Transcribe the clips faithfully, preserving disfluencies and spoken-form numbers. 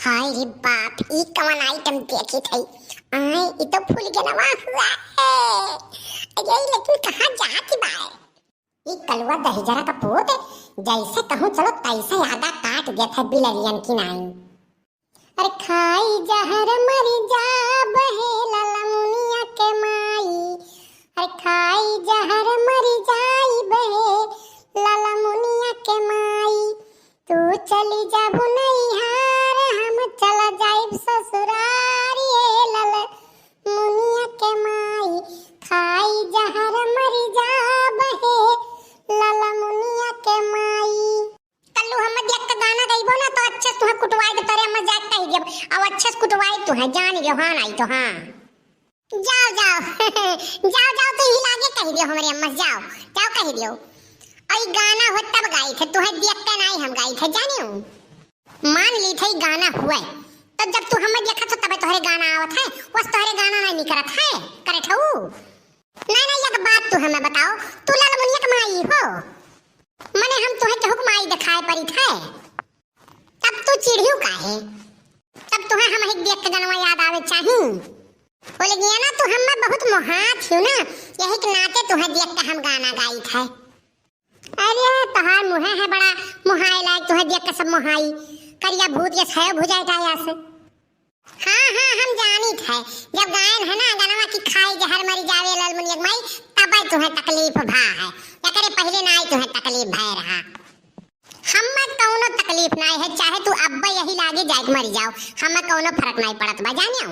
हाय रे बाप, ई कवन आइटम देखित हई? आय, ई तो फूलगेनवा हुआ है। अरे, लेकिन कहाँ जात बा? ई कलुआ दहिजरा का पूत, जैसे कहूँ चलो तैसे आगा काट देत है बिलरियन की नाई। अरे खाई जहर मरी जाब हे ललमुनिया के माई, अरे खाई जहर मरी जाइब हे ललमुनिया के माई। तू चली जाबू नैहार, हम चला जाइब ससुरार, ए ललमुनिया के माई। खाई जहर मरी जाब हे ललमुनिया के माई। कल्लू हम देख के गाना गइबो ना तो अच्छे से तुहे कुटवाई के तोरे अम्मा जाके कहि दियब। अब अच्छे से कुटवाई तुहे, जान गयो, हाँ नाई तो हाँ। जाओ, जाओ। जाओ, जाओ, तू ही लागे कहि दियो हमरे अम्मा से, जाओ, जाओ कहि दियो। अई गाना हो तब गाई थे, तुहे देख के नाई हम गाई थे, जानियो। मान ली थे गाना हुए, तो जब तू हमें देखत हो तबे तोहरे गाना आवत है, बस तोहरे गाना नाई निकरत है, करे ठऊ। नाई, नाई, एक बात तू हमें बताओ, तू ललमुनिया के माई हो? मने हम तुहे केहू के माई देखाए परित है? तब तू चिढ़ियू काहे? तब तुहे हम ही देख के गनवा याद आवे चाही। बोले गया ना, तू हमें बहुत मोहात हियो ना, यही के नाते तुहे देख के हम गाना गाइत है। अरे, तोहार मुँहे है बड़ा मोहाए लायक, तुहे देख के सब मोहाई। करिया भूत जस है भुजाए टाया से। हाँ, हाँ, हम जानित है, जब गायन है ना गनवा की खाई जहर मरी जावे ललमुनिया के माई, तबे तुहे तकलीफ भा है, एकरे पहिले नाई तुहे तकलीफ भय रहा। हमें कौनो तकलीफ नाई है, चाहे तू अब्बे यही लागे जाए के मरी जाओ, हमें कौनो फर्क नाई पड़त बा, जानियो।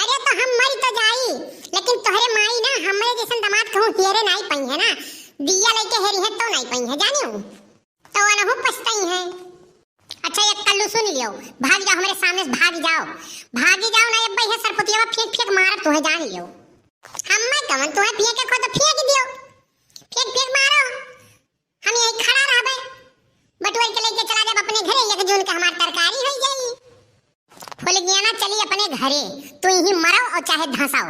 अरे तो हम मरी तो जाई, लेकिन तोहरे माई ना हमरे जैसन दामाद कहूँ हेरे नाई पइहैं ना, दिया लइके हेरिहैं तो नाई पइहैं, जानियो। तो वनहु पछतइहैं। अच्छा, एक कल्लू सुन लियो, भाग जाओ, हमरे सामने से भाग जाओ, भाग जाओ ना, अब्बे है सरपुतिया फेंक फेंक मारब तुहे, जान लियो। हमें कवन तुहे फेंके को तो फेंक दियो, फेंक फेंक मारो, हम यही खड़ा रहबे, बटुआ के लेके चला जाब अपने घरे, एक जून के हमार तरकारी हो जाई। फुलगियाना चली अपने घरे, तू यहीं मरो और चाहे धंसाओ।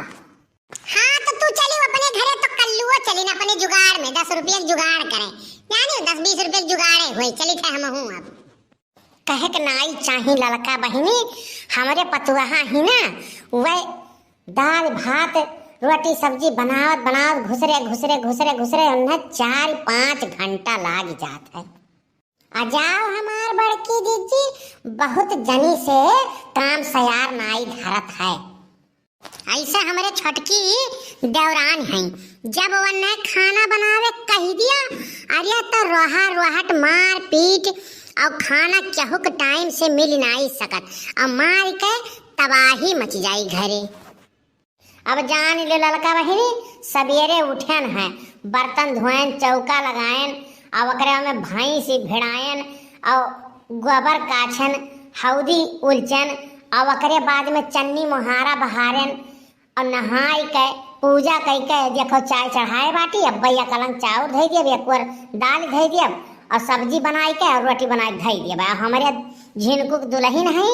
हाँ, तो तू चली अपने घरे, तो कल्लुओ चली ना अपने जुगाड़ में, दस रुपये के जुगाड़ करे, जानी, दस बीस रुपये के जुगाड़े हुए, चली थे हम हूँ अब। कहे के नाई चाही ललका बहिनी, हमरे पतुआहा ही ना, वह दाल भात रोटी सब्जी बनावत बनावत घुसरे घुसरे घुसरे घुसरे उन्हें चार पाँच घंटा लाग जात है। आ जाओ हमार बड़की जीजी, बहुत जनी से काम सयार नाई धरत है। ऐसे हमरे छोटकी देवरान हैं, जब वन्ने खाना बनावे कहि दिया, अरे तो रोहा रोहट मार पीट और खाना केहू के टाइम से मिल नाई सकत, और मार के तबाही मच जाई घरे। अब जान ले ललका बहिनी, सबेरे उठेन है, बर्तन धोएन, चौका लगाएन, अब ओकरे में भैंस भिड़ाएन, और गोबर काछेन, हौदी उलचेन, और ओकरे बाद में चन्नी मोहारा बहारेन, और नहाई के, पूजा कई के, देखो चाय चढ़ाए बाटी, अब भैया कलंग चाउर धई दियब, एक ओर दाल धई दियब, और सब्जी बनाई के, और रोटी बनाई के धई दियब। आ हमरे झिनकू के दुलहिन है,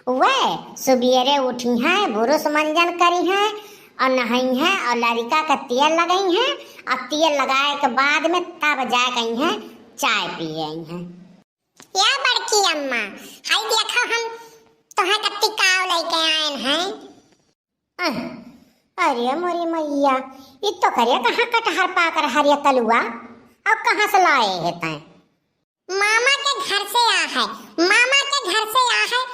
वह सुबेरे उठी हैं, बुरुस मंजन करी हैं, और नहाई हैं, और लरिका के तेल लगाई हैं, और तेल लगाए के बाद में तब जाए कहीं हैं, चाय पिए आई हैं। या बड़की अम्मा, हाय देखो हम तोहे कत्ती काव लइके आएन हैं। अह, अरे मोरी मैया, ई तो करे कहाँ कटहर पाक रहा रे कलुआ, और कहाँ से लाए है तैं? मामा के घर से आ है, मामा के घर से आ है।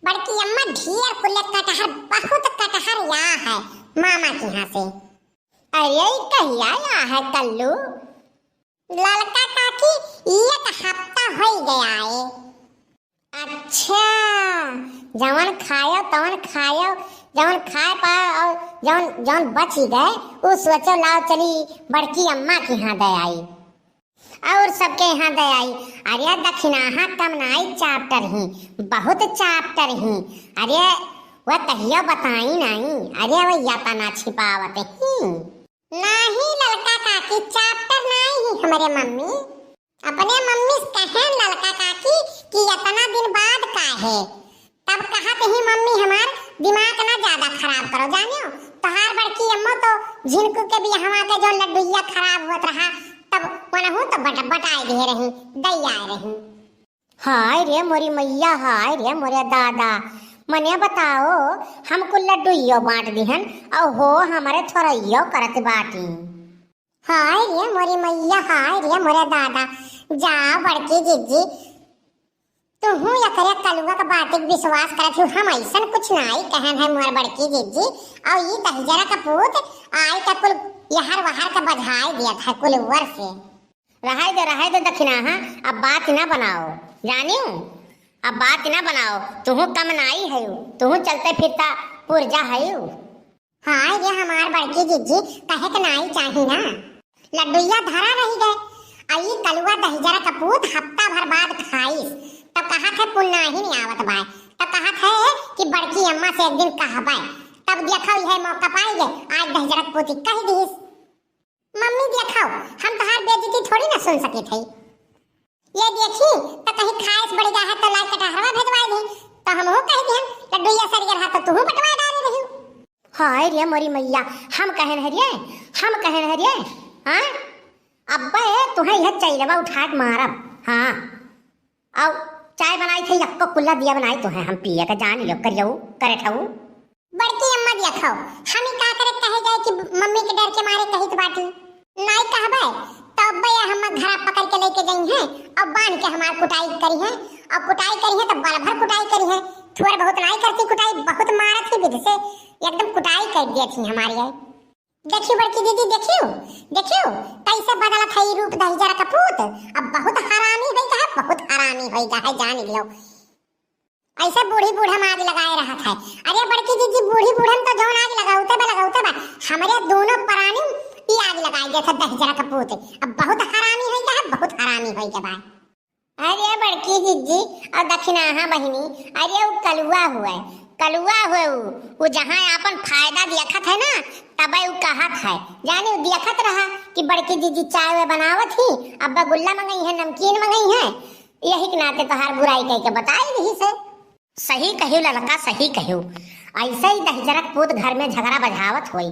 बड़की अम्मा ढेर कुले कटहर, बहुत कटहर या है मामा के यहाँ से। अरे ई कहिया या है कल्लू? ललका काकी, एक हफ्ता होई गया है। अच्छा, जवन खायो तवन खायो, जवन खाए पाओ और जवन जवन बची गए, उ सोचो लाओ चली बड़की अम्मा के यहाँ दे आई और सबके यहाँ दे आई। अरे दखिनाहा कम नाई चाप्टर ही, बहुत चाप्टर ही। अरे वह कहियो बताई नाई, अरे वह यतना छिपावत ही। नाही ललका काकी, चाप्टर नाही ही हमरे मम्मी। अपने मम्मी से कहेन ललका काकी कि इतना दिन बाद काहे? तब कहत ही मम्मी हमार दिमाग ना ज्यादा खराब करो, जानियो। तोहार बड़की अम्मो तो झिनकू के बियाहवा के जो लड्डुइया खराब होत रहा, तब वनहू तो बट-, बटाए दिए रही, दई आए रही। हाय रे मोरी मैया, हाय रे मोरे दादा, मने बताओ, हम कुल लड्डुइयो बाँट दिहन, अउ हो हमरे थोरइयो करत बाटी। हाय रे मोरी मैया, हाय रे मोरे दादा, जाओ बड़की जिज्जी, तुहूँ एकरे कलुआ के बात के विश्वास करत हू, हम अइसन कुछ नाई कहन है मोर बड़की जिज्जी, अउ ई दहिजरा का पूत आइ के कुल यहर वहर के बझाइ दियत है कुल ऊपर से। रहै दे, रहै दे दखिनाहा, अब बात ना बनाओ, जानिउ? अब बात ना बनाओ, तुहूँ कम नाई हयू, तुहूँ चलते फिरता पुर्जा हयू। हाय रे हमार बड़की जिज्जी, कहे के नाई चाही ना। लड्डुइया धरा रहि गए, अउ ई कलुआ दहिजरा का पूत हफ्ता भर बाद खाइस, तब कहत है पुन्नाहिन आवत बाय, तब कहत है कि बड़की अम्मा से एक दिन कहबै, तब देखो यह मौका पाइ गए, आज दहिजरा का पूत कहि दिहिस। मम्मी देखो, हम तोहार बेइज्जती थोड़ी ना सुन सकित हई। ये देखी, त कहीं खाइस बढ़ गया है त लाइ कटहरवा भेजवाइ दे, त हमहू कहि दिहन, लड्डुइया सरियर हा त तुहू बटवाइ डारे रही। हाय रे मोरी मैया, हम कहन हरिये, हम कहन हरिये, हाँ? अब्बे तुहें यह चैलवा उठाइ के मारब, हाँ। अउ चाय बनाइत है, यक्को कुल्ला दिया बनाइत है, हम पिए के जानि लो, करियऊ, करे ठऊ। बड़की अम्मा देखो, हम ई का करे कहे जाए कि मम्मी के डर के मारे कहित बाटी। नाई कहबे, तब अब्बे ये हम घरा पकड़ के लेके जइहैं अउ बान्ह के हमार कुटाई करिहैं, अउ कुटाई करिहैं त बल भर कुटाई करिहैं। थोर बहुत नाई करती कुटाई, बहुत मारत ही विध से, एकदम कुटाई कर दियत ही हमारी है। देखियो बड़की दीदी, देखियो, देखियो, कैसे बदलत है ई रूप दहिजरा का पूत। अब बहुत हरामी होइ गा है, बहुत हरामी होइ गा है, जानि लो। ऐसे बूढ़ी बूढ़ा में आग लगाए रहत है। अरे बड़की दीदी, बूढ़ी बूढ़ा में तो जौन आग लगाउते बा, लगाउते बा, हमरे दोनों परानी में ई आग लगाइ देत है दहिजरा का पूत। अब बहुत हरामी होइ गा है, बहुत हरामी होइ गा बा। अरे बड़की जिज्जी अउ दखिनाहा बहिनी, अरे उ कलुआ हुए, कलुआ हुए उ, उ जहाँ आपन फायदा देखत है ना, तबे उ कहत है। जाने उ देखत रहा कि बड़की जिज्जी चाय वाय बनावत ही, अब्बा गुल्ला मंगइहैं, नमकीन मंगइहैं, यही के नाते तोहार बुराई कइके बताइ दिहिस है। सही कहियो ललका, सही कहियो। ऐसे ही दहिजरा का पूत घर में झगड़ा बझावत होई।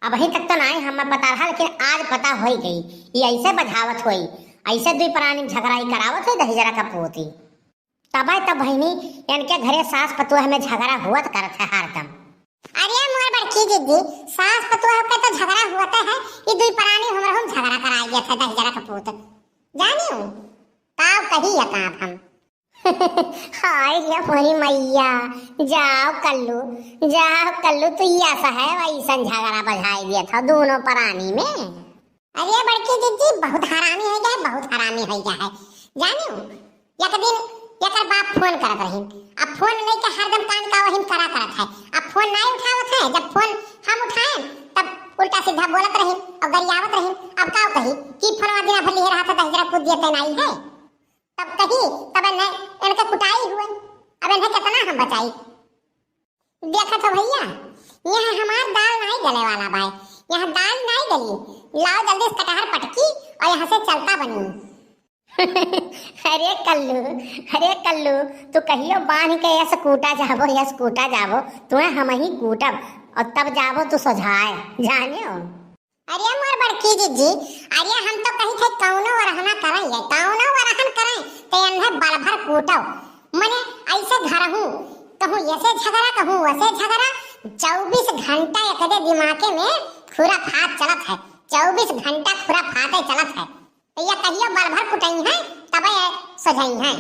अबहीं तक तो नाई हमें पता रहा, लेकिन आज पता होइ गई। ई ऐसे बझावत होई, ऐसे दुई परानी में झगड़ा ई करावत होई दहिजरा का पूत ई। तबे तो बहिनी, इनके घरे सास पतोह में झगड़ा हुअत करत है हरदम। अरे मोर बड़की जिज्जी, सास पतोह के तो झगड़ा हुअत है, ई दुई परानी हमरहू में झगड़ा कराइ देत है दहिजरा का पूत। जानियो, ताव कही या काप हम। हाय रे मोरी मैया, जाओ कल्लू, जाओ कल्लू, तू ई अस है वैसन झगड़ा बझाइ दियत हो दोनों परानी में। अरे बड़की जिज्जी, बहुत हरामी होइ गा है, बहुत हरामी होइ गा है। जानियो, एक दिन एकर बाप फोन करत रहिन, अब फोन लइके हरदम कान का वहिन करा करत है। अब फोन नाई उठावत है, जब फोन हम उठाएन तब उल्टा सीधा बोलत रहिन अउ गरियावत रहिन। अब का कही कि फोनवा दिना भर लिहे रहत है, दहिजरा पूत दियत नाई है। तब कही, तब इन्हें, इनके कुटाई हुए, अब इन्हें कितना हम बचाई। देखत हो भइया, यहाँ हमार दाल नाई गले वाला बाय, यहाँ दाल नाई गली, लाओ जल्दी से कटहर पटकी अउ यहाँ से चलता बनी। अरे कल्लू, अरे कल्लू, तू कहियो बान्ह के यस कूटा जाबो, यस कूटा जाबो, तुहें हमहीं कूटब अउ तब जाबो तू सोझाए, जानियो। अरे मोर बड़की जिज्जी, अरे हम तो कही थे कौनो वरहना करें, ये कौनो वरहन करें, ते अन्हे बल भर कूटो। मने ऐसे घरहूँ, कहूँ ऐसे झगड़ा, कहूँ वैसे झगड़ा, चउबीस घंटा एकरे दिमागे में खुराफात चलत है, चउबीस घंटा खुराफाते चलत है। तो ये कहियो बल भर कुटइहैं, तबे सोझइहैं।